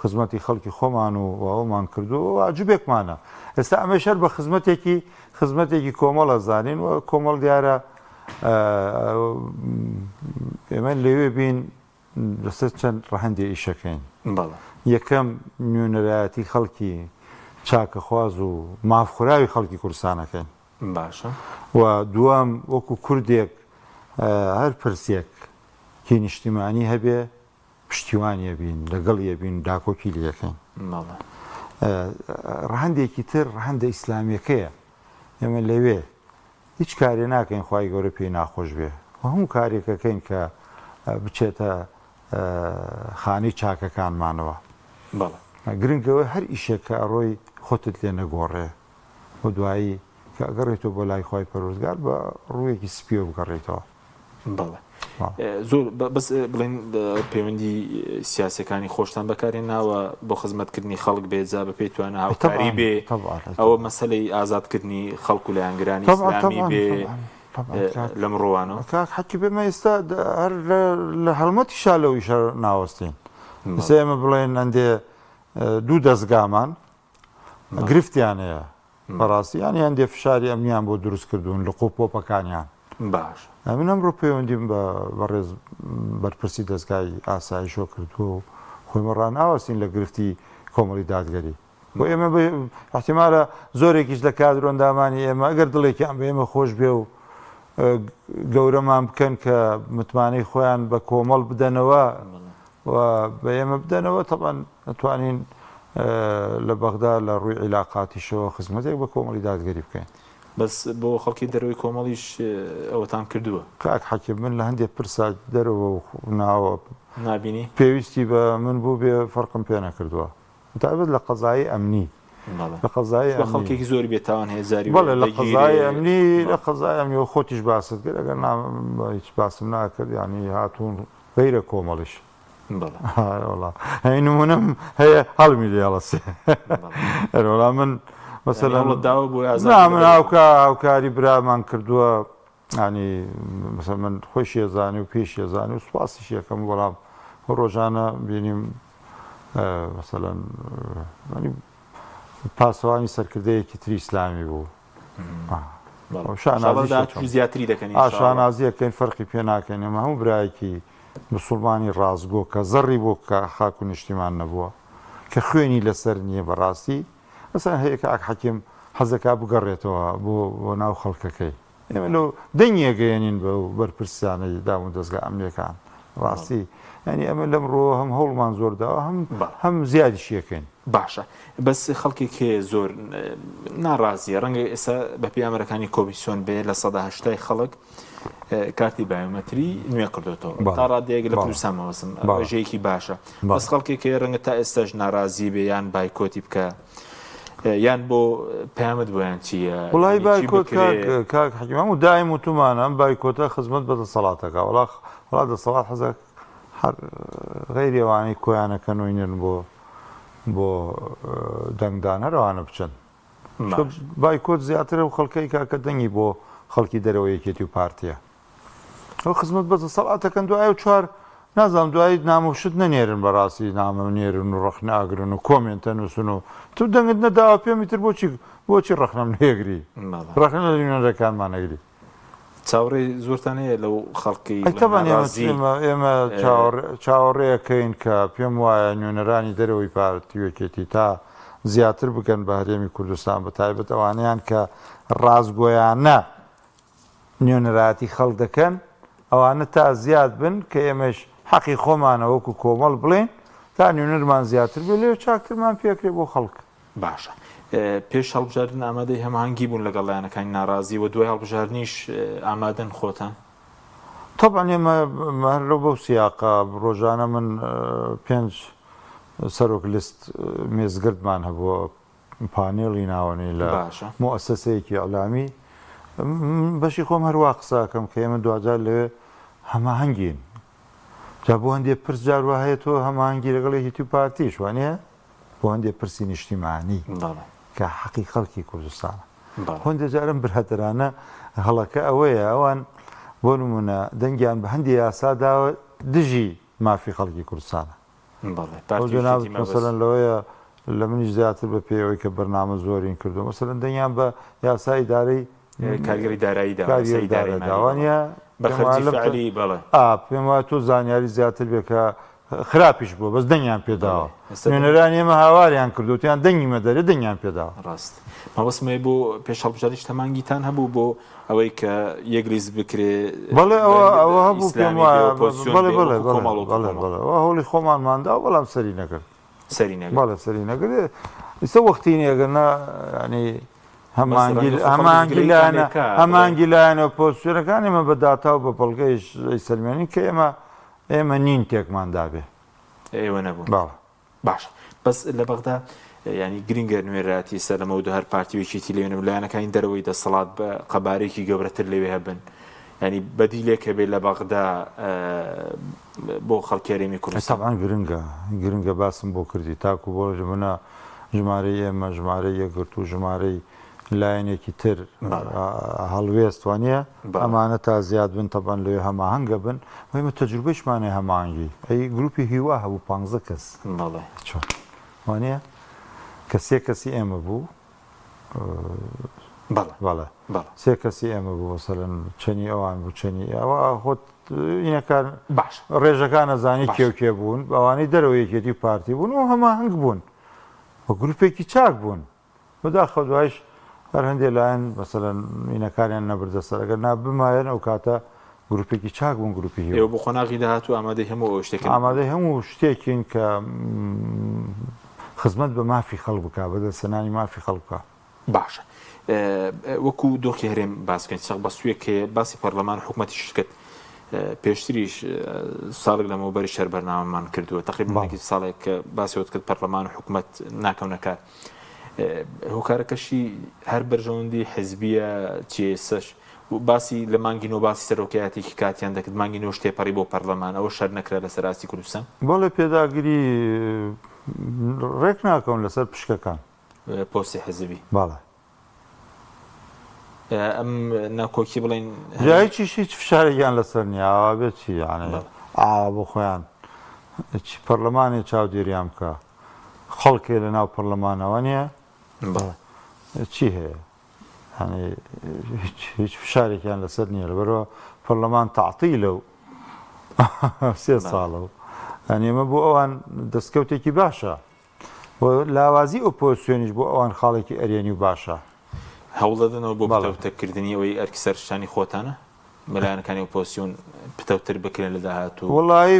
خزمەتی خەڵکی خۆمان و ئەومان کردووە و واجبێکمانە ئێستا ئەمەش هەر بە خزمەتێکی خزمەتێکی کۆمەڵ ئەزانین و کۆمەڵ دیارە ئێمە لەوێ بین لەسەر چەند ڕەهەندێ ئیشەکەین. بەڵێ. یەکەم نوێنەرایەتی خەڵکی چاکەخواز و مافخوراوی خەڵکی کوردستان ئەکەین. باشە. و دووەم وەکو کوردێک هەر پرسێک کی نیشتیمانی هەبێ پشتیوانی ئەبین لەگەڵی ئەبین داکۆکی لێ ئەکەین. بەڵێ. ڕەهەندێکی تر ڕەهەندە ئیسلامیەکەیە ئێمە لەوێ هیچ کارێ ناکەین خوای گەورە پێی ناخۆش بێ و هەموو کارێک ئەکەین کە بچێتە خانەی چاکەکانمانەوە. بەڵێ. گرنگ ئەوەیە هەر ئیشێک کە ئەڕۆی خۆتت لێ نەگۆڕێ و دوایی کە ئەگەڕێیتەوە بۆ لای خوای پەروەردگار بە ڕوویەکی سپیەوە بگەڕێیتەوە. بەڵێ زۆر بەس بڵێن پەیوەندی سیاسەکانی خۆشتان بەکارهێناوە بۆ خزمەتکردنی خەڵک بێ جا بە پێی توانە هاوکاری بێ ئەوە مەسەلەی ئازادکردنی خەڵک و لایەنگرانی ئیسلامی بێ لەم ڕوانەوە کاک حەکی بێمە ئێستا هەر لە هەڵمەتی شا لەو ئیشە ناوەستین ئێستا ئێمە بڵێن ئەندێ دوو دەستگامان گرفتیان هەیە بەڕاستی یانی هەندێ فشاری ئەمنیان بۆ دروست کردوون لق و پۆپەکانیان. باش. من ئەمڕۆ پەیوەندیم بە بەڕێز بەرپرسی دەزگای ئاسایشەوە کردووە و خۆیمە ڕاناوەستین لە گرفتی کۆمەڵی دادگەری. بۆ ئێمە ئیحتیمالە زۆرێکیش لە کادر و ئەندامانی ئێمە ئەگەر دڵێکیان بە ئێمە خۆش بێ و گەورەمان بکەن کە متمانەی خۆیان بە کۆمەڵ بدەنەوە و بە ئێمە بدەنەوە تەبعەن ئەتوانین لە بەغدا لە ڕووی عیلاقاتیشەوە خزمەتێک بە کۆمەڵی دادگەری بکەین. بەس بۆ خەڵکی دەرەوەی کۆمەڵیش ئەوەتان کردووە؟ کاک حەکیم من لە هەندێ پرسا دەرەوە و ناوە نابینی؟ پێویستی بە من بووبێ فەرقم پێ نەکردووە تایبەت لە قەزایی ئەمنی لە قەزای ئەمنی خەڵکێکی زۆری بێتاوان هەیە جاری بەڵێ لە قەزای ئەمنی لە قەزای ئەمنی و خۆتیش باست کرد ئەگەر نا هیچ باسم ناکرد یانی هاتوون غەیرە کۆمەڵیش بەڵێ وەڵا هەی نمونەم هەیە هەڵمی لێ هەڵەسێ ئەرەوەڵا من مەسەلەن هەوڵت داوە بۆ ئازاد نا من هاوکا هاوکاری برامان کردووە ینی مەسەلەن من خۆشی ئەزانی و پێشی ئەزانی و سوپاسیشی ئەکەم بەڵام ڕۆژانە بینیم مەسەلەن ینی پاسەوانی سەرکردەیەکی تری ئیسلامی بوو شانازی زیاتری دەکەن شانازیەکەین فەرقی پێ ناکەین ئێمە هەموو برایەکی مسوڵمانی ڕاستگۆ کە زەڕی بۆ کە خاک و نیشتیمان نەبووە کە خوێنی لەسەر نییە بەڕاستی مەسەن هەیە کاک حەکیم حەزەکا بگەڕێتەوە بۆ بۆ ناو خەڵکەکەی ئێمە لەو دەنگی ئەگەیەنین بەو بەرپرسانەی دام و دەزگا ئەمنیەکان ڕاستی یانی ئەمە لەم ڕووەوە هەم هەوڵمان زۆر داوە هەم هەم زیادیشی ئەکەین. باشە بەس خەڵکێک هەیە زۆر ناڕازیە ڕەنگە ئێستا بە پێی ئامارەکانی کۆمیسیۆن بێ لە سەدا هەشتای خەڵک کارتی بایۆمەتری نوێ کردوێتەوە تا ڕادەیەک لە کوردستان مەبەستم ڕێژەیەکی باشە بەس خەڵکێک هەیە ڕەنگە تا ئێستاش ناڕازی بێ یان بایکۆتی بکە یان بۆ پەیامت بۆیان چییە؟ وڵی بایکۆت کاک حەکیم هەموو دایم وتومانە ئەم بایکۆتە خزمەت بە دەسەڵاتەکە وڵا وڵا دەسەڵات حەزە هەر غەیری ئەوانەی کۆیانەکەن و ئینێرن بۆ بۆ دەنگدان هەر ئەوانە بچن بایکۆت زیاتر ئەو خەڵکەی کا کە دەنگی بۆ خەڵکی دەرەوە یەکێتی و پارتیە ئەو خزمەت بە دەسەڵاتەکەن دوای ئەو چوار نازانم دوایی نامە و شت نەنێرن بەڕاستی نامە نێرن و ڕەخنە ئەگرن و کۆمێنتە نووسن و تو دەنگت نەداوە پێم ئیتر بۆچی بۆچی ڕەخنەم لێگری ڕەخنە لە نوێنەرەکانمان ئەگری چاوەڕێی زۆرتان هەیە لەو خەڵکەی ئەی تەبعەن ئێمە ناڕازی ئێمە ئێمە چاوەڕێ چاوەڕێ ئەکەین کە پێم وایە نوێنەرانی دەرەوەی پارتی و یەکێتی تا زیاتر بگەن بە هەرێمی کوردستان بە تایبەت ئەوانەیان کە ڕاستگۆیانە نوێنەرایەتی خەڵک دەکەن ئەوانە تا زیاد بن کە ئێمەش حەقی خۆمانە وەکو کۆمەڵ بڵێین تا نوێنەرمان زیاتر بێ لێ چاکترمان پێکرێ بۆ خەڵک. باشە پێش هەڵبژاردن ئامادەی هەماهەنگی بوون لەگەڵ لایەنەکانی ناڕازی و دوای هەڵبژاردنیش ئامادەن خۆتان؟ تەبعەن ئێمە هەر لەو بەو سیاقە ڕۆژانە من پێنج سەرۆک لیست مێزگردمان هەبووە پانێڵی ناوەنی لە موئەسەسەیەکی ئیعلامی بەشی خۆم هەر وا قسە ئەکەم کە ئێمە دواجار لەوێ هەماهەنگین جا بۆ هەندێ پرس جار وا هەیە تۆ هەماهەنگی لەگەڵ یەکێتی و پارتیش وانیە؟ بۆ هەندێ پرسی نیشتیمانی کە حەقی خەڵکی کوردستانە. هەندێ جار ئەم برادەرانە هەڵەکە ئەوەیە ئەوان بۆ نمونە دەنگیان بە هەندێ یاسا داوە دژی مافی خەڵکی کوردستانە. ئەو جەنابت مەسەلەن لەوەیە لە منیش زیاتر بە پێی ئەوەی کە بەرنامە زۆرین کردووە مەسەلەن دەنگیان بە یاسای ئیدارەی کارگێڕی دارایی داوە، کارگێڕی یاسای ئیدارەی دارایی مالی داوە بەڵێ نییە؟ بە پێم خەرجی وایە لەم فعلی بەڵێ. ئا پێم وایە تۆ زانیاری زیاتر بێ کە خراپیش بووە بەس دەنگیان پێ داوە بەڵێ ئێستا دەنگ نوێنەرانی ئێمە هاواریان کردووە وتیان دەنگی مەدەرێ دەنگیان پێ داوە. ڕاست مەبەستم ئەوەیە بۆ پێش هەڵبژاردنیش تەمانگیتان هەبوو بۆ ئەوەی کە یەک لیست بکرێ بەڵێ ئەوە دەنگ ئەوە هەبوو پێم ئیسلامی بێ وایە ئۆپۆزسیۆن بەڵێ بێ بەڵێ وەکوو بەڵێ کۆمەڵ وەکوو بەڵێ کۆمەڵ. بەڵێ ئەوە هەوڵی خۆمانمان داوە بەڵام سەری نەگرت. سەری نەگرت. بەڵێ سەری نەگرت ئیستا وەختی نییە گەر نا یانی بەس هەماهەنگی ڕەنگە خۆ خەڵکیش هەماهەنگی گلەییتان لێ لایەنە بکا بڵێ هەماهەنگی لایەنە ئۆپۆزسیۆنەکان ئێمە بە داتا و بە بەڵگەیش ئەیسەلمێنین کە ئێمە. ئێمە نین تێکمان دابێ. ئێوە نەبوون. بەڵێ. باشە بەس لە بەغدا یانی گرنگە نوێنەرایەتی سەر لەمەودوا هەر پارتی و یەکێتی لەوێ نەبن لایەنەکانی دەرەوەی دەسەڵات بە قەبارەیەکی گەورەتر لەوێ هەبن یانی بەدیلێک هەبێ لە بەغدا بۆ خەڵکی هەرێمی کوردستان. تەبعەن گرنگە گرنگە باسم بۆ کردی تاکو بۆ منە ژمارەی ئێمە ژمارەی یەکگرتوو ژمارەی لایەنێکی تر هەڵوێست وانیە ئەمانە تا زیاد بن تەبعەن لەوێ هەماهەنگە بن و ئێمە تەجروبەیشمان هەیە هەماهەنگی ئەی گروپی هیوا هەبوو پانزە کەس بەڵێ چۆن وانیە کە سێ کەسی ئێمە بوو بەڵێ بەڵێ بەڵێ سێ کەسی ئێمە بوو مەسەلەن چەنی ئەوان بوو چەنی ئەوە خۆت ئینەکان باش ڕێژەکان ئەزانی باش کێ و کێ بوون ئەوانەی دەرەوە یەکێتی و پارتی بوون و هەماهەنگ بوون و گروپێکی چاک بوون بەداخەوە دوایش هەر هەندێ لایەن مەسەلەن مینەکانیان نەبردە سەر ئەگەر نا بمایەن ئەو کاتە گروپێکی چاک بوون گروپی هیوا. ئێوە بۆ قۆناغی داهاتوو ئامادەی هەموو ئەو شتێکن؟ ئامادەی هەموو شتێکین کە خزمەت بە مافی خەڵک بکا، بەدەستهێنانی مافی خەڵک بکا. باشە وەکو دۆخی هەرێم باس بکەین چەقبەستوویەک هەیە باسی پەرلەمان و حکومەتیشت کرد پێشتریش ساڵێک لەمەوبەریش هەر بەرنامەمان کردووە تەقریبەن بەڵێ. ساڵێک کە باسی ئەوەت کرد پەرلەمان و حکومەت ناکەونە کار هۆکارەکەشی هەر بەرژەوەندی حزبیە چیە ئێستاش باسی لە مانگی نۆ باسی سەرۆکایەتێکی کاتیان دەکرد مانگی نۆش تێپەڕی بۆ پەرلەمان ئەوە شەر نەکرا لەسەر ئاستی کوردستان. بەڵێ پێداگری ڕێک ناکەون لەسەر پشکەکان. پۆستی حزبی. بەڵێ. ئەم ناکۆکی بڵێن جا هیچیش هیچ فشارێکیان لەسەر نییە ئاوا بێت چی یانێ ئاوا بۆ خۆیان چی پەرلەمانێ چاودێریان بکە خەڵکێ لە ناو پەرلەمانەوە نییە چی هەیە هیچ فشارێکیان لەسەر نییە لەبەرەوە پەرلەمان تەعتیلە و سێ ساڵە و یانی ئەمە بۆ ئەوان دەستکەوتێکی باشە و لاوازی ئۆپۆزسیۆنیش بۆ ئەوان خاڵێکی ئەرێنی و باشە. هەوڵدەدەنەوە بۆ پتەوترکردنی ئەوەی ئەرکی سەرشانی خۆتانە بە لایەنەکانی ئۆپۆزسیۆن پتەوتر بکرێن لە داهاتوو؟ وەڵایی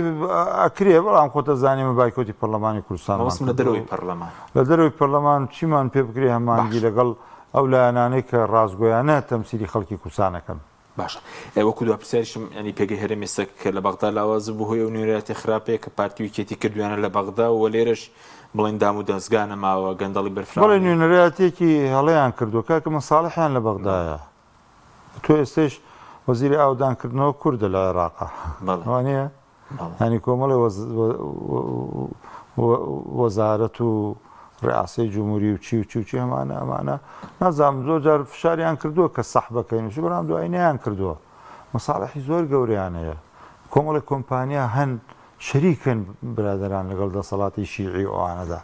ئەکرێ بەڵام خۆت ئەزانی ئێمە بایکۆتی پەرلەمانی کوردستانمان مەبەستم لە کردووە دەرەوەی پەرلەمان. لە دەرەوەی پەرلەمان چیمان پێ بکرێ هەماهەنگی باشە. لەگەڵ ئەو لایەنانەی کە ڕاستگۆیانە تەمسیلی خەڵکی کوردستان ئەکەن. باشە وەکو دوا پرسیاریشم یانی پێگەی هەرێم ئێستا کە لە بەغدا لاوازە بوو هۆی ئەو نوێنەرایەتی خراپەیە کە پارتی و یەکێتی کردویانە لە بەغدا و لێرەش بڵێن دام و دەزگا نەماوە گەندەڵی بەڵێ بەرفراوانی. نوێنەرایەتیەکی هەڵەیان کردووە کاکە مەساڵحیان لە بەغدایە تۆ ئێستەیش وەزیری ئاوەدانکردنەوە کوردە لە عێراقا بەڵێ وانیە بەڵێ. یانی کۆمەڵێ وەزارەت و ڕئاسەی جمهوری و چی و چی و چی ئەمانە ئەمانە نازانم زۆر جار فشاریان کردووە کە سەح بەکەین و چی بەڵام دوایی نەیان کردووە مەساڵحی زۆر گەورەیان هەیە کۆمەڵێک کۆمپانیا هەن شەریکن برادەران لەگەڵ دەسەڵاتی شیعی و ئەوانەدا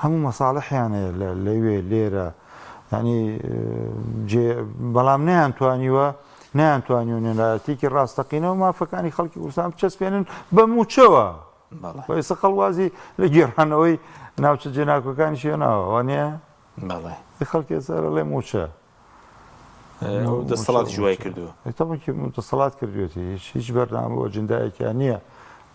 هەموو مەساڵحیان هەیە لەوێ لێرە ینی جێ بەڵام نەیان توانیوە نەیان توانیوە نوێنەرایەتیەکی ڕاستەقینە و مافەکانی خەڵکی کوردستان بچەسپێنن بە مووچەوە. بەڵێ. و ئێستا خەڵک وازی لە گێڕانەوەی ناوچە جێناکۆکانیش هێناوە، وانییە؟ بەڵێ. خەڵکی ئێستا ئەڵێ مووچە. ئەو دەسەڵاتیش وای کردووە. تەبعەن دەسەڵات کردوێتی، هیچ هیچ بەرنامە و ئەجندایەکیان نییە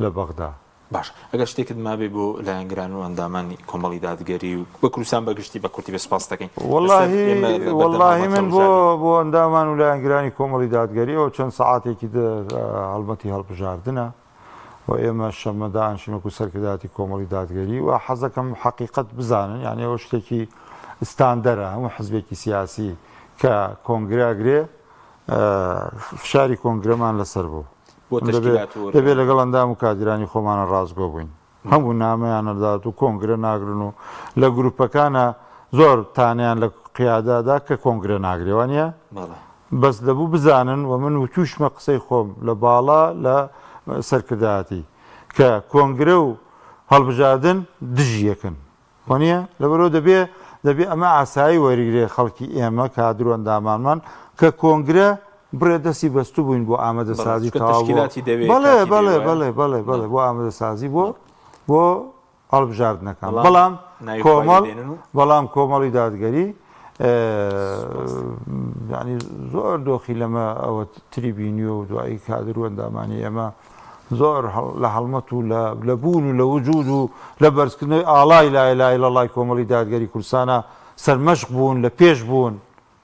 لە بەغدا. باشە ئەگەر شتێکت مابێ بۆ لایەنگران و ئەندامانی کۆمەڵی دادگەری و بە کوردستان بە گشتی بە کورتی بە سپاست دەکەین. وەڵاهی وەڵاهی من بۆ بۆ ئەندامان و لایەنگرانی کۆمەڵی دادگەری ئەوە چەند سەعاتێکی تر هەڵمەتی هەڵبژاردنە و ئێمە شەممە دانیشین وەکو سەرکردایەتی کۆمەڵی دادگەری و حەزەکەم حەقیقەت بزانن یعنی ئەوە شتێکی ستاندەرە هەموو حزبێکی سیاسی کە کۆنگرە ئەگرێ فشاری کۆنگرەمان لەسەر بوو بۆ تەشکیلات و دەبێ لەگەڵ ئەندام و کادیرانی خۆمانە ڕاستگۆ بووین هەموو نامەیان ئەدات و کۆنگرە ناگرن و لە گروپەکانە زۆر تانەیان لە قیادادا کە کۆنگرە ناگرێ وانە بەس دەبوو بزانن و من وتوشمە قسەی خۆم لە باڵا لە سەرکردایەتی کە کۆنگرە و هەڵبژاردن دژی یەکن وەنیە؟ لەبەرئەوە دەبێ دەبێ ئەمە ئاسایی وەرگرێ خەڵکی ئێمە کادر و ئەندامانمان کە کۆنگرە بڕێ دەستی بەستوو بووین بۆ بەڵێ ئامادەسازی چونکە تەواو بۆ تەشکیلاتی دەوێ بەڵێ کاتی دەوێ بەڵێ وایە بەڵێ بەڵێ بەڵێ بەڵێ بۆ ئامادەسازی بۆ بۆ هەڵبژاردنەکان بەڵام بەڵام ناوی خوای لێ کۆمەڵ دێنن و بەڵام کۆمەڵی دادگەری سوپاس. یانی زۆر دۆخی لەمە ئەوە تری بینیوە و دوایی کادر و ئەندامانی ئێمە زۆر لە هەڵمەت و لە بوون و لە وجود و لە بەرزکردنەوەی ئاڵای لا الە الا اللە ی کۆمەڵی دادگەری کوردستانا سەرمەشق بوون، لە پێش بوون.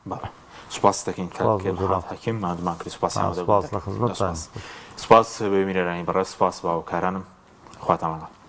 بەڵێ. سوپاست دەکەین کاک سوپاس بۆ محمد جەنابت. حەکیم ماندوومان کردی سوپاسی آه، ئامادەبوونت سوپاس لە دەکەین. خزمەتتانین. سوپاس. سوپاس بۆ بینەرانی بەڕێز سوپاس بۆ هاوکارانم خواتان لەگەڵ.